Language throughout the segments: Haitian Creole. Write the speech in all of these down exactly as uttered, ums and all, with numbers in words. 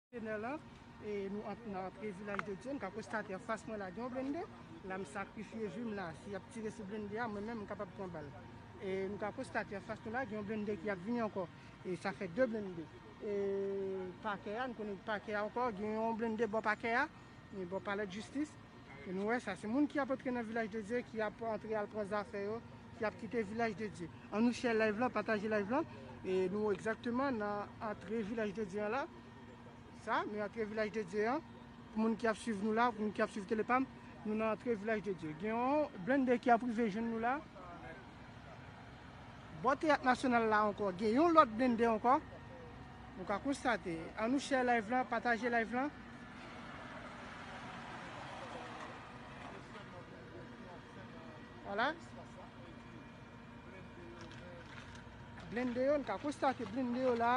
Kontenè la, e nou ant-, nan antre Vilaj de Dye, nou ka konstate anfas mwen la gen yon blende. La m sakrifye vi m la, si y ap tire sou blende a, mwen menm m kapab pran bal. E nou ka konstate anfas nou la gen yon blende ki ap vini ankò. E sa fè de blende. E pakè a, nou konnen pakè a ankò, gen yon blende bò pakè a, e bò palè de jistis. E nou wè sa, se moun ki ap antre nan Vilaj de Dye, ki ap antre al pran zafè yo, ki ap kite Vilaj de Dye. Ann nou share live lan, pataje live lan. E nou egzakteman nan antre Vilaj de Dye an la. Sa, nou antre Vilaj de Dye an. Pou moun ki ap swiv nou la, pou moun ki ap swiv Telepam, nou nan antre Vilaj de Dye. Gen yon blende ki ap rive jwenn nou la. Bò Teyat Nasyonal la ankò, gen yon lòt blende ankò. Nou ka konstate. Ann nou share live lan, pataje live lan. Vwala. Blende yo, nou ka konstate blende yo la,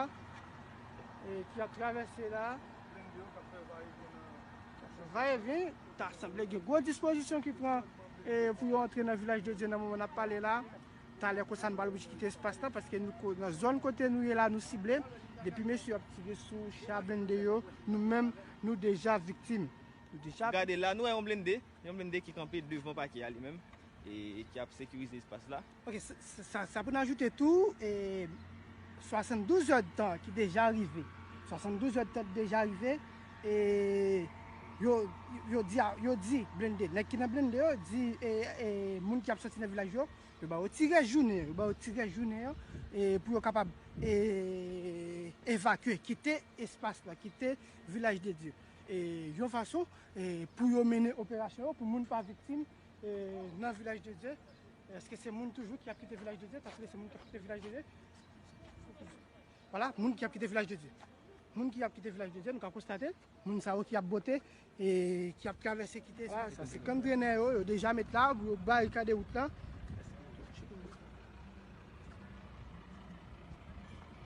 e, ki ap travèse la. Vayevyen, ta sanble gen gwo dispozisyon ki pran, e, pou yo antre nan Vilaj de Dye nan moman n ap pale la. Talè konsa, n pral oblije kite espas la, paske nou ko-, nan zòn kote nou ye la, nou sible. Depi mesye ap tire sou cha blende yo, nou menm, nou deja viktim. Nou deja Gade la, nou wè yon blende, yon blende ki kanpe devan pakè a li menm, e, e ki ap sekirize espas la. Ok, sa, sa, sa pou n ajoute tou, e, swasanndouz èdtan ki deja rive. Swasanndouz èdtan ki deja rive, e yo, yo di, a, yo di blende, nèg ki nan blende yo di, e, e, moun ki ap soti nan vilaj yo, yo ba yo ti rès jounen, yo ba yo ti rès jounen, e, pou yo kapab, e, evakye, kite espas la, kite Vilaj de Dye. E, yon fason, e, pou yo mennen operasyon yo, pou moun pa viktim, e, nan Vilaj de Dye. Èske se moun toujou ki ap kite Vilaj de Dye? Paske se moun ki ap kite Vilaj de Dye. Vwala, moun ki ap kite Vilaj de Dye. Moun ki ap kite Vilaj de Dye, nou ka konstate, moun sa yo ki ap bote, e ki ap travèse kite. Vwala, sa se kanntrenè yo, yo deja met la, pou yo barikade wout lan.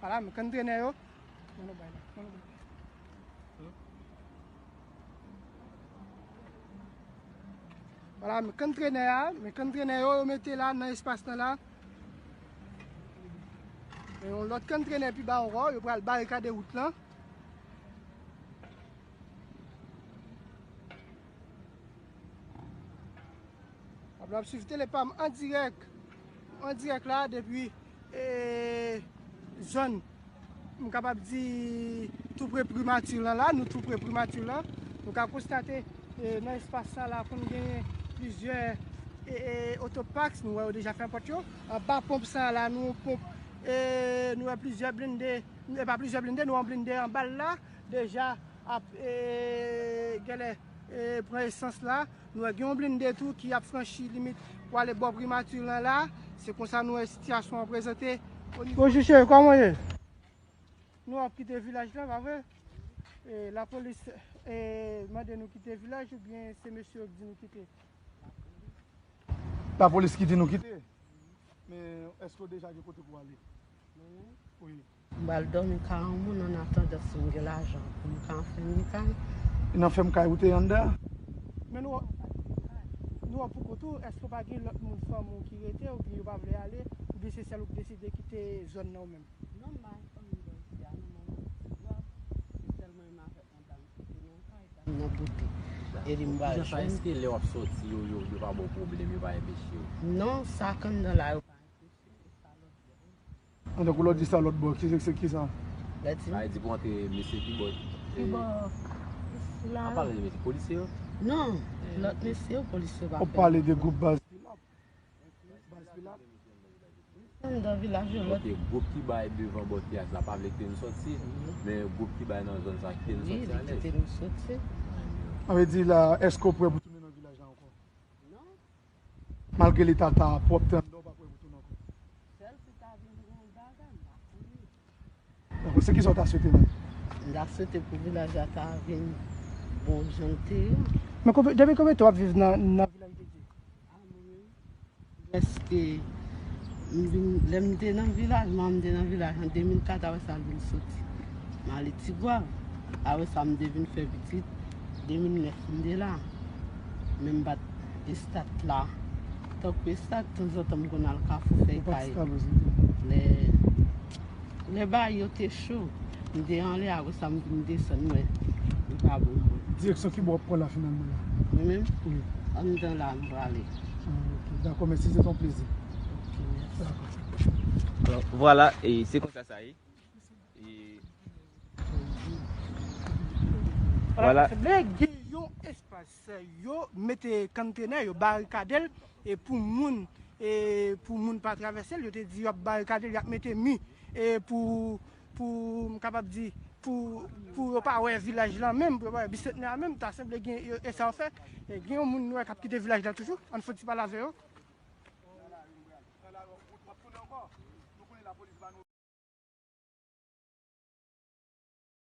Vwala, men kanntrenè yo. Ban nou bay la, ban nou bay la. Vwala, men kanntrenè a, men kanntrenè yo, yo mete la nan espas lan la. Men yon lòt kanntrenè pi ba ankò, yo pral barikade wout lan. Ap, ap swiv Telepam an dirèk, an dirèk la depi, e, zòn, m kapab di, tou pre primati lan la, nou tou pre primati lan. Nou ka konstate, e, nan espas sa la, konn genyen plizyè, e, e, otopak, nou wè yo deja fè pòt yo. Anba ponp sa la, nou yon ponp, e, nou wè plizyè blende, e pa plizyè blende, nou yon blende anba l la, deja ap, e, genlè, e, pran esans la. Nou wè gen yon blende tou ki ap franchi limit pou ale bò primati lan la. Se konsa nou wè sitiyasyon an prezante. Bonjou, cheri, kòman w ye? Nou ap kite vilaj la, pa vre? E, lapolis, e, mande nou kite vilaj oubyen se mesye yo k di nou kite? Lapolis ki di nou kite? Men èske w deja gen kote pou w ale? Mwen menm? Wi. M pral dòmi kay yon moun an atandan si m gen lajan pou m ka fèm yon kay. Nan fèm kay ou te ye anndan? Men nou, nou wè pou kont ou, èske w pa gen lòt moun, fanmi w ki rete, oubyen yo pa vle ale, oubyen se sèl ou ki deside kite zòn nan ou menm? Non, m pa gen fanmi m bò isi a, non, mwen menm m ti gwa, se sèl mwen menm avèk madam ki te nan kay, kay nan boute. Epi m pral jwenn. Kijan sa, èske lè w ap sòti, yo, yo, yo pa ba w pwoblèm, yo pa enpeche w? Non, sa k anndan la, yo pa enpeche, e sa lòt bò. An, tankou lè w di sa lòt bò, ki, se, se ki sa? Lè di. Sa vle di pou antre mesye ki bò. Ki bò? Isi la. An pale de mesye polisye yo? Non, lòt mesye yo, polisye yo pa fè. W ap pale de gwoup baz Pilap. Baz Pilap. Anndan vilaj yo, lòt. Ok, gwoup ki bay devan bò teyat la pa vle kite nou sòti, men gwoup ki bay nan zòn sa kite nou sòti alèz. Wi, li kite nou sòti. Sa vle di la, èske w prè pou tounen nan vilaj la ankò? Non. Malgre leta ta pwòp tan anndan, w pa kwè pou tounen ankò? Sèl si ta vin gen yon bagay, m pa konnen. Dakò, se kisa w ta swete menm? M ta swete pou vilaj la ta vin bon jan l te ye. Men konbe-, depi konbyen tan w ap viv nan, nan Vilaj de Dye? A, mwen menm, prèske, m vin, lè m te nan vilaj, manman m te nan vilaj an de mil kat, apre sa l vin soti. M ale Tigwav. Apre sa, m te vin fè pitit, de mil nèf m te la. Men m pa t estat la. Tankou estat, tanzantan m konn al Kafou fè kay. Lè, lè bagay yo te cho. M te anlè, apre sa m vin desann, m wè li pa bon. Direksyon ki bò w ap pran la finalman la? Mwen menm, Wi. anndan la, m prale. Ah, ok. Dakò, mèsi, se ton plezi. Ok, mèsi. Dakò. Bon, vwala, e se konsa sa ye. E vwala. Sanble gen yon espas, yo mete kantena, yo barikade l, e pou moun, e pou moun pa travèse l, yo te di y ap barikade l, y ap mete mi, e pou, pou, m kapab di, pou, pou yo pa wè vilaj la menm, pou yo pa wè Bisantnè a menm, ta sanble gen, e sa yo fè. E gen yon moun nou wè k ap kite vilaj la toujou, ann fè yon ti pale avè yo.